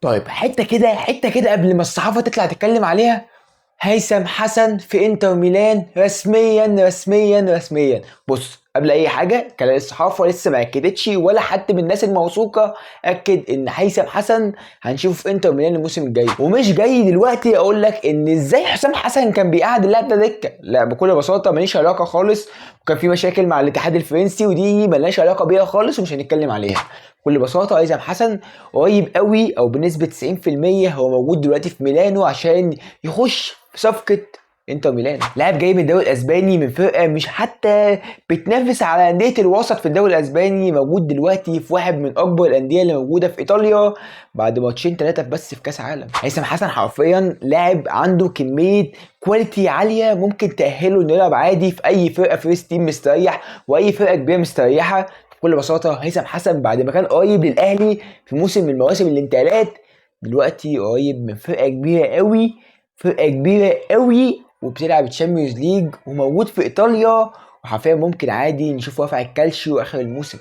طيب حتة كده حتة كده قبل ما الصحافة تطلع تتكلم عليها، هيثم حسن في انتر ميلان رسميا رسميا رسميا. بص قبل اي حاجة كلام الصحافة لسه ما اكدتش ولا حد من الناس الموثوقة اكد ان هيثم حسن هنشوفه في انتر ميلان الموسم الجاي. ومش جاي دلوقتي اقول لك ان ازاي حسام حسن كان بيقعد اللاعب ده دكه، لا بكل بساطة ماليش علاقة خالص، وكان في مشاكل مع الاتحاد الفرنسي ودي ملناش علاقة بيها خالص ومش هنتكلم عليها. بكل بساطة هيثم حسن قريب قوي او بنسبة 90% هو موجود دلوقتي في ميلانو عشان يخش في صفقة انتر ميلان. لاعب جاي من الدوري الاسباني من فرقه مش حتى بتنافس على اندية الوسط في الدوري الاسباني، موجود دلوقتي في واحد من اكبر الاندية اللي موجودة في ايطاليا بعد ماتشين 3 بس في كاس عالم. هيثم حسن حرفيا لاعب عنده كمية quality عالية ممكن تاهله انه يلعب عادي في اي فرقه first team مستريح واي فرقه كبيرة مستريحه. بكل بساطة هيثم حسن بعد ما كان قريب للاهلي في موسم من مواسم الانتقالات، دلوقتي قريب من فرقه كبيرة قوي، فرقه كبيرة قوي وبتلعب Champions League وموجود في ايطاليا، وحرفيا ممكن عادي نشوفه رافع الكالشيو اخر الموسم.